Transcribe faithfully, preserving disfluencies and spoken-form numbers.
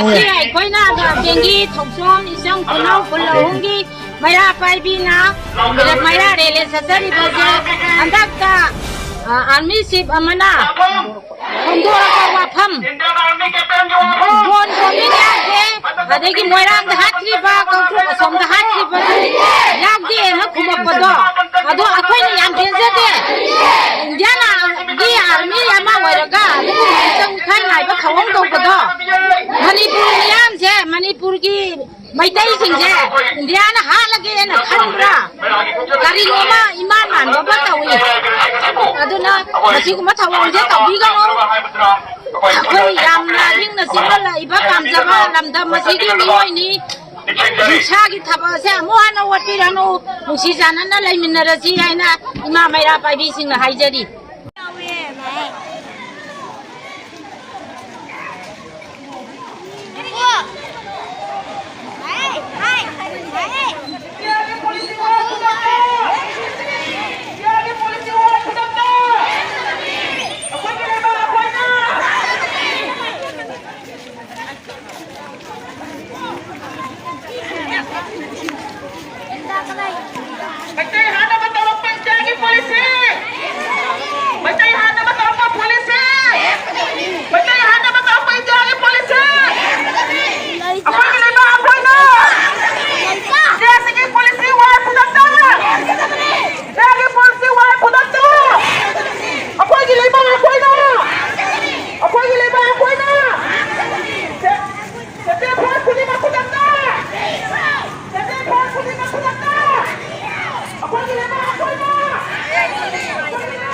ꯉꯁꯤ ꯑꯩꯈꯣꯏꯅ ꯕꯦꯡꯒꯤ ꯊꯧꯁꯣꯝ ꯏꯆꯝ ꯈꯨꯅꯧ ꯈꯨꯜ ꯑꯍꯨꯝꯒꯤ ꯃꯩꯔꯥ ꯄꯥꯏꯕꯤꯅ ꯃꯩꯔꯥ ꯔꯦꯂꯤ ꯆꯠꯆꯔꯤꯕꯁꯦ ꯍꯟꯗꯛꯇ, ꯑ, army chief ꯑꯃꯅ ꯐꯣꯡꯗꯣꯔꯛꯄ ꯋꯥꯐꯝ, ꯗ꯭ꯔꯣꯟ ꯕꯣꯝꯕꯤꯡ ꯌꯥꯗꯦ, ꯑꯗꯒꯤ ꯃꯣꯏꯔꯥꯡꯗ ꯍꯥꯠꯈ꯭ꯔꯤꯕ, ꯀꯥꯡꯄꯣꯛꯄꯤ ꯑꯁꯣꯝꯗ ꯍꯥꯠꯈ꯭ꯔꯤꯕꯗꯨ ꯌꯥꯎꯗꯦꯅ ꯈꯨꯝꯃꯛꯄꯗꯣ, ꯑꯗꯣ ꯑꯩꯈꯣꯏꯅ ꯌꯥꯝ ꯄꯦꯟꯖꯗꯦ꯫ ꯏꯟꯗꯤꯌꯥꯒꯤ army ꯑꯃ ꯑꯣꯏꯔꯒ ꯑꯗꯨꯒꯨꯝꯕ ꯃꯤꯆꯪ ꯃꯤꯈꯥꯏ ꯅꯥꯏꯕ ꯊꯧꯑꯣꯡ ꯇꯧꯕꯗꯣ ꯃꯅꯤꯄꯨꯔ ꯃꯤꯌꯥꯝꯁꯦ, ꯃꯅꯤꯄꯨꯔꯒꯤ ꯃꯩꯇꯩꯁꯤꯡꯁꯦ ꯏꯟꯗꯤꯌꯥꯅ ꯍꯥꯠꯂꯒꯦꯅ ꯈꯟꯕ꯭ꯔꯥ? ꯀꯔꯤꯅꯣꯃ ꯏꯃꯥꯟ ꯃꯥꯟꯕ ꯑꯃ ꯇꯧꯏ꯫ ꯑꯗꯨꯅ ꯃꯁꯤꯒꯨꯝꯕ ꯊꯧꯑꯣꯡꯁꯦ ꯇꯧꯕꯤꯒꯅꯨ꯫ ꯑꯩꯈꯣꯏ ꯌꯥꯝꯅ ꯏꯪꯅ ꯆꯤꯛꯅ ꯂꯩꯕ ꯄꯥꯝꯖꯕ ꯂꯝꯗꯝ ꯑꯁꯤꯒꯤ ꯃꯤꯑꯣꯏꯅꯤ꯫ ꯅꯤꯡꯁꯥꯒꯤ ꯊꯕꯛ ꯑꯁꯦ ꯑꯃꯨꯛ ꯍꯟꯅ ꯑꯣꯠꯄꯤꯔꯅꯨ꯫ ꯅꯨꯡꯁꯤ ꯆꯥꯟꯅꯅ ꯂꯩꯃꯤꯟꯅꯔꯁꯤ ꯍꯥꯏꯅ ꯏꯃꯥ ꯃꯩꯔꯥ ꯄꯥꯏꯕꯤꯁꯤꯡꯅ ꯍꯥꯏꯖꯔꯤ꯫ ꯃꯩꯇꯩ ꯍꯥꯠꯅꯕ ꯇꯧꯔꯛꯄ ꯏꯟꯗꯤꯌꯥꯒꯤ policy! ꯃꯩꯇꯩ ꯍꯥꯠꯅꯕ ꯇꯧꯔꯛꯄ policy! ꯃꯩꯇꯩ ꯍꯥꯠꯅꯕ ꯇꯧꯔꯛꯄ ꯏꯟꯗꯤꯌꯥꯒꯤ policy! ꯑꯩꯈꯣꯏꯒꯤ ꯂꯩꯕꯥꯛ ꯑꯩꯈꯣꯏꯅ! ꯏꯟꯗꯤꯌꯥꯁꯤꯒꯤ policy ꯋꯥꯔ ꯈꯨꯗꯛꯇ! ꯏꯟꯗꯤꯌꯥꯒꯤ policy ꯋꯥꯔ ꯈꯨꯗꯛꯇ! ꯑꯩꯈꯣꯏꯒꯤ ꯂꯩꯕꯥꯛ ꯑꯩꯈꯣꯏꯅ! ꯑꯩꯈꯣꯏꯒꯤ ꯂꯩꯕꯥꯛ ꯑꯩꯈꯣꯏꯅ! ꯁꯦ-, ꯁꯦꯟꯇ꯭ꯔꯦꯜ ꯐꯣꯔꯁ ꯈꯨꯗꯤꯡꯃꯛ ꯈꯨꯗꯛꯇ! ꯁꯦꯟꯇ꯭ꯔꯦꯜ ꯐꯣꯔꯁ ꯈꯨꯗꯤꯡꯃꯛ ꯈꯨꯗꯛꯇ! ꯑꯩꯈꯣꯏꯒꯤ ꯂꯩꯕꯥꯛ ꯑꯩꯈꯣꯏꯅ! ꯑꯩꯈꯣꯏꯒꯤ ꯂꯩꯕꯥꯛ ꯑꯩꯈꯣꯏꯅ!